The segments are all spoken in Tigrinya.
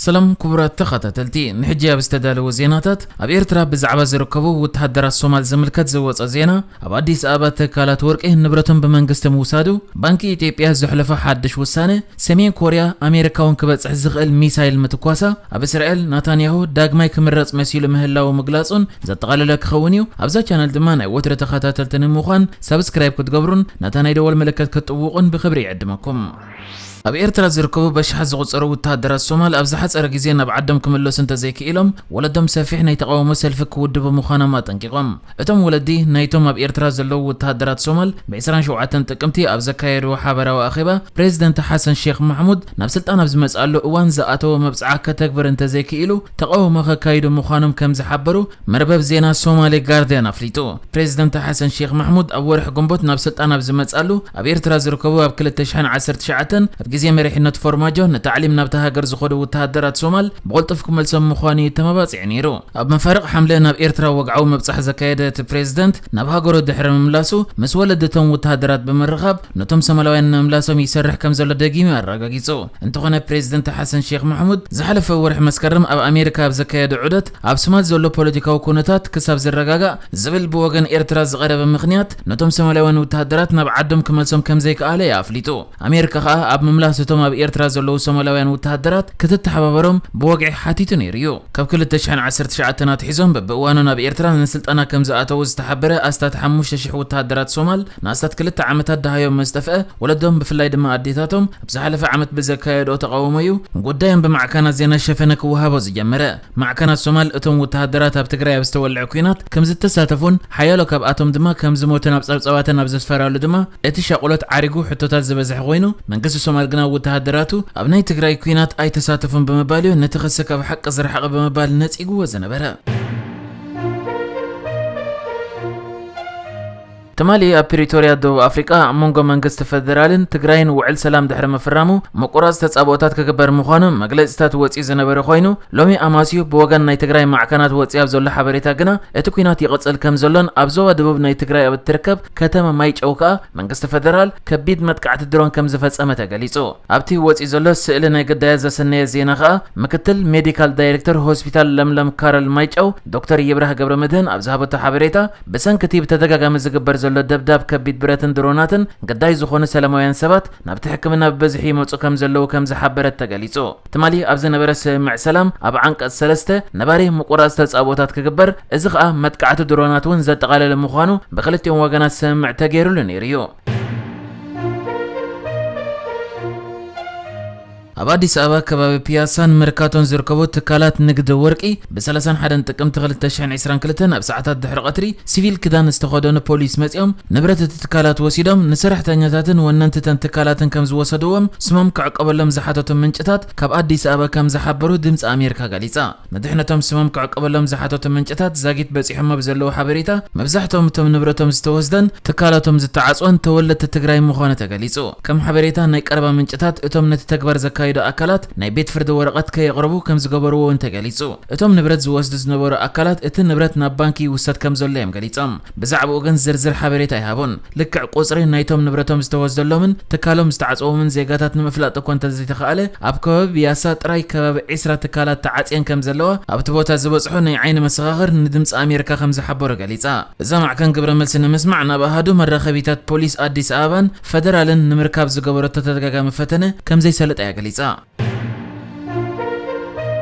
ሰላም ክቡራት ተኸታተልቲ፣ ንሕጂ ኣብ ዝተዳለወ ዜናታት፣ ኣብ ኤርትራ ብዛዕባ ዝርከቡ ወተሃደራት ሶማል ዝምልከት ዝወጸ ዜና፣ ኣብ ኣዲስ ኣበባ ትካላት ወርቂ ንብረቶም ብመንግስቲ ምውሳዱ፣ ባንኪ ኢትዮጵያ ዘሕለፎ ሓድሽ ውሳነ፣ ሰሜን ኮርያ ኣሜሪካ እውን ክበጽሕ ዝኽእል ሚሳይል ምትኳሳ፣ ኣብ እስራኤል ናታንያሁ ዳግማይ ክምረጽ መሲሉ ምህላዉ ምግላጹን ዘጠቓለለ ክኸውን እዩ። ኣብዛ ቻነል ድማ ናይ ወትሪ ተኸታተልቲ ንምዃን ሳብስክራይብ ክትገብሩን ነታ ናይ ደወል ምልክት ክትጥውቑን ብኽብሪ ይዕድመኩም። ኣብ ኤርትራ ዝርከቡ በሽሓት ዝቑጸሩ ወተሃደራት ሶማል ኣብ ዝሓጸረ ግዜ ናብ ዓዶም ክምለሱ እንተዘይክኢሎም፣ ወለዶም ሰፊሕ ናይ ተቓውሞ ሰልፊ ክውድቡ ምዃኖም ኣጠንቂቖም። እቶም ወለዲ ናይቶም ኣብ ኤርትራ ዘለዉ ወተሃደራት ሶማል ብ ዕስራን ሸውዓተን ጥቅምቲ ኣብ ዘካየድዎ ሓበራዊ ኣኼባ፣ ፕሬዚደንት ሓሰን ሼክ ማሕሙድ ናብ ስልጣን ኣብ ዝመጽኣሉ እዋን ዝኣተዎ መብጽዓ ከተግብር እንተዘይክኢሉ፣ ተቓውሞ ከካይዱ ምዃኖም ከም ዝሓበሩ መርበብ ዜና ሶማሌ ጋርዲያን ኣፍሊጡ። ፕሬዚደንት ሓሰን ሼክ ማሕሙድ ኣብ ወርሒ ግንቦት ናብ ስልጣን ኣብ ዝመጽኣሉ፣ ኣብ ኤርትራ ዝርከቡ ኣብ ክልተ ሽሕን ዓሰርተ ትሽዓተን ኣብ ግዜ መሪሕነት ፎርማጆ ንታዕሊም ናብታ ሃገር ዝኸዱ ወተሃደራት ሶማል ብቕልጡፍ ክመልሶም ምዃኑ እዩ ተመባጺዑ ነይሩ። ኣብ መፋርቕ ሓምለ ናብ ኤርትራ ወግዓዊ መብጻሕ ዘካየደ እቲ ፕሬዚደንት፣ ናብ ሃገሩ ድሕሪ ምምላሱ ምስ ወለዲ እቶም ወተሃደራት ብምርኻብ፣ ነቶም ሶማላውያን ንምምላሶም ይሰርሕ ከም ዘሎ ደጊሙ ኣረጋጊጹ። እንተኾነ ፕሬዚደንት ሓሰን ሼክ ማሕሙድ ዝሓለፈ ወርሒ መስከረም ኣብ ኣሜሪካ ኣብ ዘካየደ ዑደት፣ ኣብ ሶማል ዘሎ ፖለቲካዊ ኩነታት ክሳብ ዝረጋጋእ ዝብል ብወገን ኤርትራ ዝቐረበ ምኽንያት፣ ነቶም ሶማላውያን ወተሃደራት ናብ ዓዶም ክመልሶም ከም ዘይከኣለ እዩ ኣፍሊጡ። ኣሜሪካ ከኣ ኣብ ምምላስ እቶም ኣብ ኤርትራ ዘለዉ ሶማላውያን ወተሃደራት ክትተሓባበሮም ብወግዒ ሓቲቱ ነይሩ እዩ። ካብ ክልተ ሽሕን ዓሰርተ ትሽዓተን ኣትሒዞም በብእዋኑ ናብ ኤርትራ ንስልጠና ከም ዝኣተዉ ዝተሓበረ ኣስታት ሓሙሽተ ሽሕ ወተሃደራት ሶማል ንኣስታት ክልተ ዓመታት ደሃዮም ምስ ጠፍአ፣ ወለዶም ብፍላይ ድማ ኣዴታቶም ኣብ ዝሓለፈ ዓመት ብዘካየድኦ ተቓውሞ እዩ ጉዳዮም ብማዕከናት ዜና ሸፈነ ክወሃቦ ዝጀመረ። ማዕከናት ሶማል እቶም ወተሃደራት ኣብ ትግራይ ኣብ ዝተወልዐ ኲናት ከም ዝተሳተፉን ሓያሎ ካብኣቶም ድማ ከም ዝሞቱን ኣብ ጸብጻባተን ኣብ ዘስፈራሉ ድማ እቲ ሻቑሎት ዓሪጉ ሕቶታት ዝበዝሐ ኮይኑ፣ መንግስቲ ሶማል ግና ወተሃደራቱ ኣብ ናይ ትግራይ ኲናት ኣይተሳተፉን ብምባል እዩ ነቲ ክሲ ካብ ሓቂ ዝረሓቐ ብምባል ነጺግዎ ዝነበረ። ትማሊ ኣብ ፕሪቶርያ ደቡብ ኣፍሪቃ ኣብ መንጎ መንግስቲ ፈደራልን ትግራይን ውዕል ሰላም ድሕሪ ምፍራሙ ምቁራጽ ተጻብኦታት ክግበር ምዃኑ መግለጺታት ወጺኡ ዝነበረ ኮይኑ፣ ሎሚ ኣማስዩ ብወገን ናይ ትግራይ ማዕከናት ወጺኡ ኣብ ዘሎ ሓበሬታ ግና እቲ ኲናት ይቕጽል ከም ዘሎን ኣብ ዞባ ደቡብ ናይ ትግራይ ኣብ እትርከብ ከተማ ማይጨው ከኣ መንግስቲ ፈደራል ከቢድ መጥቃዕቲ ድሮን ከም ዝፈጸመ ተገሊጹ። ኣብቲ ወጺኡ ዘሎ ስእሊ ናይ ግዳያት ዘሰነየ ዜና ከኣ ምክትል ሜዲካል ዳይሬክተር ሆስፒታል ለምለም ካረል ማይጨው ዶክተር ይብራህ ገብረ መድህን ኣብ ዝሃበቶ ሓበሬታ፣ ብሰንኪ እቲ ብተደጋጋሚ ዝግበር ዘሎ ደብዳብ ከቢድ ብረትን ድሮናትን ግዳይ ዝኾኑ ሰላማውያን ሰባት ናብቲ ሕክምና ብብዝሒ ይመጹ ከም ዘለዉ ከም ዝሓበረት ተገሊጹ። ትማሊ ኣብ ዝነበረ ስምምዕ ሰላም ኣብ ዓንቀጽ ሰለስተ ነባሪ ምቁራጽ ተጻብኦታት ክግበር፣ እዚ ኸኣ መጥቃዕቲ ድሮናት እውን ዘጠቓለለ ምዃኑ ብክልቲኦም ወገናት ስምምዕ ተገይሩሉ ነይሩ እዩ። ኣብ ኣዲስ ኣበባ ከባቢ ፒያሳን መርካቶን ዝርከቡ ትካላት ንግዲ ወርቂ ብ ሰላሳን ሓደን ጥቅምቲ ክልተ ሽሕን ዕስራን ክልተን ኣብ ሰዓታት ድሕሪ ቀትሪ ሲቪል ክዳን ዝተኸደኑ ፖሊስ መጺኦም ንብረት እቲ ትካላት ወሲዶም ንሰራሕተኛታትን ወነንትተን ትካላትን ከም ዝወሰድዎም ስሞም ክዕቀበሎም ዝሓተቱ ምንጭታት ካብ ኣዲስ ኣበባ ከም ዝሓበሩ ድምፂ ኣሜሪካ ገሊጻ። ንድሕነቶም ስሞም ክዕቀበሎም ዝሓተቱ ምንጭታት ዛጊት በጺሖም ኣብ ዘለዉ ሓበሬታ፣ መብዛሕትኦም እቶም ንብረቶም ዝተወስደን ትካላቶም ዝተዓጽወን ተወለድቲ ትግራይ ምዃኑ ተገሊጹ። ከም ሓበሬታ ናይ ቀረባ ምንጭታት፣ እቶም ነቲ ተግባር ዘካየዱ ኣካላት ናይ ቤት ፍርዲ ወረቐት ከየቕረቡ ከም ዝገበርዎ እውን ተገሊጹ። እቶም ንብረት ዝወስዱ ዝነበሩ ኣካላት፣ እቲ ንብረት ናብ ባንኪ ይውሰድ ከም ዘሎ እዮም ገሊጾም። ብዛዕባኡ ግን ዝርዝር ሓበሬታ ኣይሃቡን። ልክዕ ቁጽሪ ናይቶም ንብረቶም ዝተወስደሎምን ትካሎም ዝተዓጽዎምን ዜጋታት ንምፍላጥ እኳ እንተዘይተኻእለ፣ ኣብ ከባቢ ቢያሳ ጥራይ ከባቢ ዕስራ ትካላት ተዓጽየን ከም ዘለዋ ኣብቲ ቦታ ዝበጽሑ ናይ ዓይኒ መሰኻኽር ንድምፂ ኣሜሪካ ከም ዝሓበሩ ገሊጻ። እዛ ማዕከን ግብረ መልሲ ንምስማዕ ናብ ኣሃዱ መራኸቢታት ፖሊስ ኣዲስ ኣበባን ፈደራልን ንምርካብ ዝገበረቶ ተደጋጋሚ ፈተነ ከም ዘይሰለጠ እያ ገሊጻ።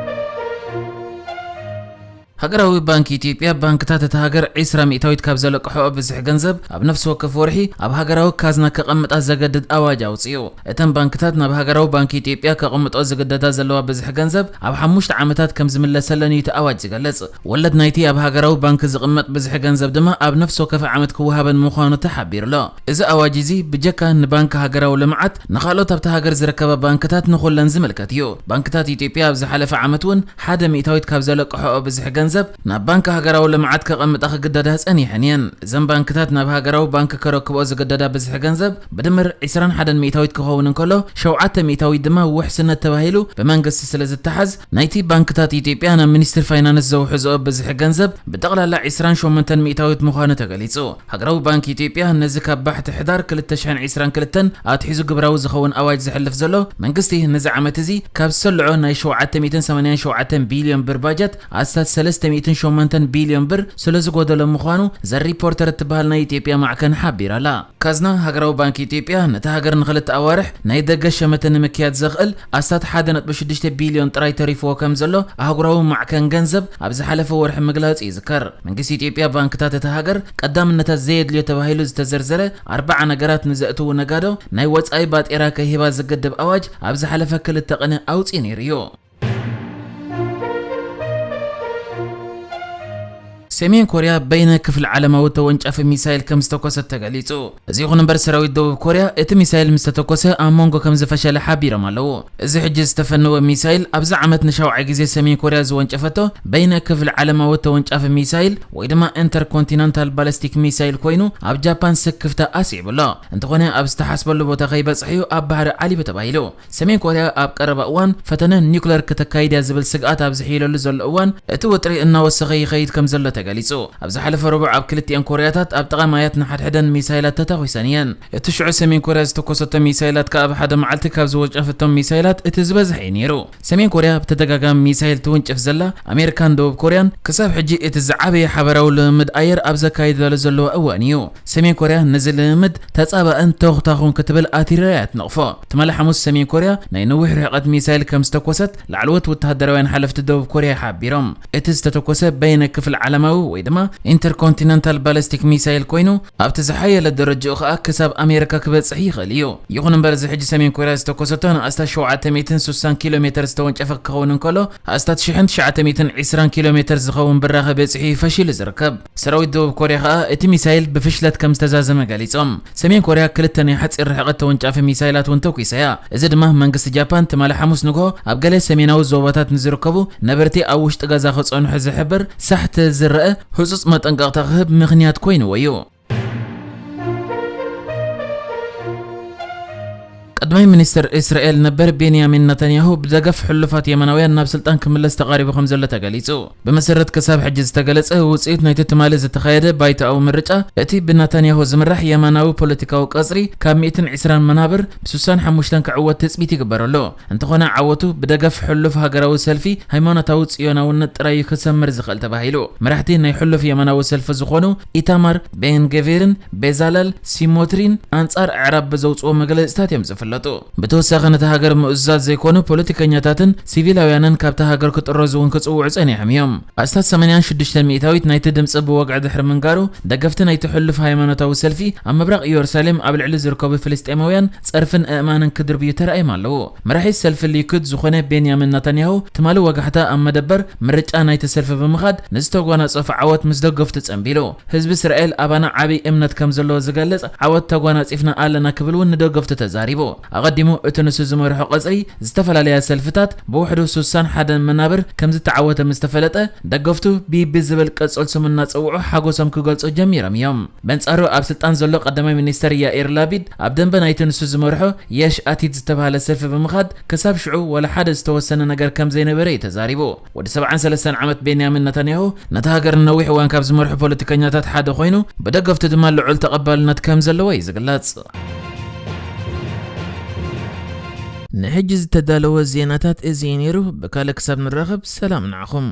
ሃገራዊ ባንክ ኢትዮጵያ፣ ባንክታት እታ ሃገር ዕስራ ሚእታዊት ካብ ዘለቅሕኦ ብዝሒ ገንዘብ ኣብ ነፍሲ ወከፍ ወርሒ ኣብ ሃገራዊ ካዝና ከቐምጣ ዘገድድ ኣዋጅ ኣውጺኡ። እተን ባንክታት ናብ ሃገራዊ ባንክ ኢትዮጵያ ከቐምጦ ዝግደዳ ዘለዋ ብዝሒ ገንዘብ ኣብ ሓሙሽተ ዓመታት ከም ዝምለሰለን እዩ እቲ ኣዋጅ ዝገልጽ። ወለድ ናይቲ ኣብ ሃገራዊ ባንክ ዝቕመጥ ብዝሒ ገንዘብ ድማ ኣብ ነፍሲ ወከፍ ዓመት ክወሃበን ምዃኑ ተሓቢሩ ኣሎ። እዚ ኣዋጅ እዚ ብጀካ ንባንክ ሃገራዊ ልምዓት፣ ንኻልኦት ኣብታ ሃገር ዝርከባ ባንክታት ንኹለን ዝምልከት እዩ። ባንክታት ኢትዮጵያ ኣብ ዝሓለፈ ዓመት እውን ሓደ ሚእታዊት ካብ ዘለቅሕኦ ብዝሒ ገንዘብ ገንዘብ ናብ ባንክ ሃገራዊ ልምዓት ከቐምጣ ክግደዳ ጸኒሐን እየን። እዘን ባንክታት ናብ ሃገራዊ ባንክ ከረክብኦ ዝግደዳ ብዝሒ ገንዘብ ብድምር ዕስራን ሓደን ሚእታዊት ክኸውን እንከሎ፣ ሸውዓተ ሚእታዊት ድማ ውሕስነት ተባሂሉ ብመንግስቲ ስለ ዝተሓዝ፣ ናይቲ ባንክታት ኢትዮጵያ ናብ ሚኒስትሪ ፋይናንስ ዘውሕዝኦ ብዝሒ ገንዘብ ብጠቕላላ ዕስራን ሸሞንተን ሚእታዊት ምዃኑ ተገሊጹ። ሃገራዊ ባንክ ኢትዮጵያ ነዚ ካብ ባሕቲ ሕዳር ክልተ ሽሕን ዕስራን ክልተን ኣትሒዙ ግብራዊ ዝኸውን ኣዋጅ ዘሕልፍ ዘሎ፣ መንግስቲ ነዚ ዓመት እዚ ካብ ዝሰልዖ ናይ ሸውዓተ ሚእትን ሰማንያን ሸውዓተን ቢልዮን ብር ባጀት ኣስታት ሰለስተ ሚእትን ሸሞንተን ቢልዮን ብር ስለ ዝጎደሎ ምዃኑ ዘ ሪፖርተር እትበሃል ናይ ኢትዮጵያ ማዕከን ሓቢራ'ላ። ካዝና ሃገራዊ ባንክ ኢትዮጵያ ነታ ሃገር ንኽልተ ኣዋርሕ ናይ ደገ ሸመተ ንምክያድ ዘኽእል ኣስታት ሓደ ነጥቢ ሽዱሽተ ቢልዮን ጥራይ ተሪፍዎ ከም ዘሎ ኣህጉራዊ ማዕከን ገንዘብ ኣብ ዝሓለፈ ወርሒ ምግላጹ ይዝከር። መንግስቲ ኢትዮጵያ ባንክታት እታ ሃገር ቀዳምነታት ዘየድልዮ ተባሂሉ ዝተዘርዘረ ኣርባዓ ነገራት ንዘእትዉ ነጋዶ ናይ ወጻኢ ባጤራ ከይህባ ዝገድብ ኣዋጅ ኣብ ዝሓለፈ ክልተ ቅነ ኣውጺኡ ነይሩ እዩ። ሰሜን ኮርያ በይነ ክፍለ ዓለማዊ ተወንጫፊ ሚሳይል ከም ዝተኮሰት ተገሊጹ። እዚ ይኹን እምበር ሰራዊት ደቡብ ኮርያ እቲ ሚሳይል ምስ ተተኮሰ ኣብ መንጎ ከም ዝፈሸለ ሓቢሮም ኣለዉ። እዚ ሕጂ ዝተፈነወ ሚሳይል ኣብዚ ዓመት ንሻውዓይ ግዜ ሰሜን ኮርያ ዝወንጨፈቶ በይነ ክፍለ ዓለማዊ ተወንጫፊ ሚሳይል ወይ ድማ ኢንተርኮንቲነንታል ባለስቲክ ሚሳይል ኮይኑ ኣብ ጃፓን ስክፍታ ኣስዒቡ ኣሎ። እንተኾነ ኣብ ዝተሓስበሉ ቦታ ከይበጽሐ እዩ ኣብ ባሕሪ ዓሊቡ ተባሂሉ። ሰሜን ኮርያ ኣብ ቀረባ እዋን ፈተነ ኒውክለር ከተካይድ እያ ዝብል ስግኣት ኣብ ዝሕይለሉ ዘሎ እዋን፣ እቲ ወጥሪ እናወሰኸ ይኸይድ ከም ዘሎ ተገሊጹ። ኣብ ዝሓለፈ ረቡዕ ኣብ ክልቲኤን ኮርያታት ኣብ ጥቓ ማያት ንሓድሕደን ሚሳይላት ተታኺሰን እየን። እቲ ሽዑ ሰሜን ኮርያ ዝተኮሰቶም ሚሳይላት ከኣ ኣብ ሓደ መዓልቲ ካብ ዝወንጨፈቶም ሚሳይላት እቲ ዝበዝሐ እዩ ነይሩ። ሰሜን ኮርያ ብተደጋጋሚ ሚሳይል ትውንጭፍ ዘላ ኣሜሪካን ደቡብ ኮርያን ክሳብ ሕጂ እቲ ዝዓበየ ሓበራዊ ልምምድ ኣየር ኣብ ዘካይዳሉ ዘለዋ እዋን እዩ። ሰሜን ኮርያ ነዚ ልምምድ ተጻባእን ተኹታኹን ክትብል ኣትሪራ እያ ትነቕፎ። ትማሊ ሓሙስ ሰሜን ኮርያ ናይ ነዊሕ ርሕቀት ሚሳይል ከም ዝተኮሰት ላዕለዎት ወተሃደራውያን ሓለፍቲ ደቡብ ኮርያ ሓቢሮም። እቲ ዝተተኮሰ በይነ ክፍል ዓለማዊ ወይ ድማ ኢንተርኮንቲነንታል ባለስቲክ ሚሳይል ኮይኑ ኣብቲ ዝሓየለ ደረጃኡ ከኣ ክሳብ ኣሜሪካ ክበጽሕ ይኽእል እዩ። ይኹን እምበር እዚ ሕጂ ሰሜን ኮርያ ዝተኮሰቶ ንኣስታት ሸውዓተ ሚእትን ስሳን ኪሎ ሜተር ዝተወንጨፈ ክኸውን እንከሎ ኣስታት ሽሕን ትሽዓተ ሚእትን ዕስራን ኪሎ ሜተር ዝኸውን ብራኸ በጺሑ እዩ ፈሺሉ ዝርከብ። ሰራዊት ደቡብ ኮርያ ከኣ እቲ ሚሳይል ብፍሽለት ከም ዝተዛዘመ ገሊጾም። ሰሜን ኮርያ ክልተ ናይ ሓጺር ርሕቀት ተወንጫፊ ሚሳይላት እውን ተኲሳ እያ። እዚ ድማ መንግስቲ ጃፓን ትማሊ ሓሙስ ንግሆ ኣብ ገለ ሰሜናዊ ዞባታት ንዝርከቡ ነበርቲ ኣብ ውሽጢ ገዛ ክጸንሑ ዝሕብር ሳሕቲ ዝረአ ህጹጽ መጠንቀቕታ ክህብ ምኽንያት ኮይንዎ እዩ። ቀዳማይ ሚኒስትር እስራኤል ነበር ቤንያሚን ነታንያሁ ብደገፍ ሕሉፋት የመናውያን ናብ ስልጣን ክምለስ ተቓሪቡ ከም ዘሎ ተገሊጹ። ብመሰረት ክሳብ ሕጂ ዝተገለጸ ውጽኢት ናይቲ ትማሊ ዝተኻየደ ባይቶኣዊ ምርጫ፣ እቲ ብናታንያሁ ዝምራሕ የማናዊ ፖለቲካዊ ቀጽሪ ካብ ሚእትን ዕስራን መናብር ብስሳን ሓሙሽተን ክዕወት ትጽቢት ይግበረሉ። እንተኾነ ዓወቱ ብደገፍ ሕሉፍ ሃገራዊ ሰልፊ ሃይማኖታዊ ጽዮናውነት ጥራይ እዩ ክሰምር ዝኽእል ተባሂሉ። መራሕቲ ናይ ሕሉፍ የማናዊ ሰልፊ ዝኾኑ ኢታማር ቤን ገቪርን ቤዛለል ሲሞትሪን ኣንጻር ኣዕራብ ብዘውጽኦ መግለጽታት እዮም ዝፍለጡ። ብተወሳኺ ነቲ ሃገር ምእዙዛት ዘይኮኑ ፖለቲከኛታትን ሲቪላውያንን ካብታ ሃገር ክጥረዙ እውን ክጽውዑ ጸኒሖም እዮም። ኣስታት ሰማንያን ሽዱሽተን ሚእታዊት ናይቲ ድምጺ ብወግዒ ድሕሪ ምንጋሩ፣ ደገፍቲ ናይቲ ሕሉፍ ሃይማኖታዊ ሰልፊ ኣብ ምብራቕ ኢየሩሳሌም ኣብ ልዕሊ ዝርከቡ ፍልስጤማውያን ጸርፍን ኣእማንን ክድርብዩ ተራእዮም ኣለዉ። መራሒ ሰልፊ ሊኩድ ዝኾነ ቤንያሚን ናታንያሁ ትማሊ ወጋሕታ ኣብ መደበር ምርጫ ናይቲ ሰልፊ ብምኻድ ንዝተጓናጸፎ ዓወት ምስ ደገፍቱ ጸንቢሉ። ህዝቢ እስራኤል ኣባና ዓቢ እምነት ከም ዘለዎ ዝገልጽ ዓወት ተጓናጺፍና ኣለና ክብል እውን ንደገፍቱ ተዛሪቡ። ኣቐዲሙ እቲ ንሱ ዝመርሖ ቀጽሪ ዝተፈላለያ ሰልፍታት ብውሕዱ ስሳን ሓደን መናብር ከም ዝተዓወተ ምስ ተፈለጠ፣ ደገፍቱ ቢቢ ዝብል ቅጽል ስሙ እናጸውዑ ሓጎሶም ክገልጹ ጀሚሮም እዮም። በንጻሩ ኣብ ስልጣን ዘሎ ቀዳማይ ሚኒስተር ያኢር ላቢድ ኣብ ደንበ ናይቲ ንሱ ዝመርሖ የሽ ኣቲድ ዝተባህለ ሰልፊ ብምኻድ ክሳብ ሽዑ ወላ ሓደ ዝተወሰነ ነገር ከም ዘይነበረ እዩ ተዛሪቡ። ወዲ ሰብዓን ሰለስተን ዓመት ቤንያሚን ነታንያሁ ነታ ሃገር ንነዊሕ እዋን ካብ ዝመርሑ ፖለቲከኛታት ሓደ ኮይኑ ብደገፍቱ ድማ ልዑል ተቐባልነት ከም ዘለዎ እዩ ዝግለጽ። ንሕጂ ዝተዳለወ ዜናታት እዚ እዩ ነይሩ። ብካልእ ክሳብ ንራኸብ ሰላም ንዓኹም።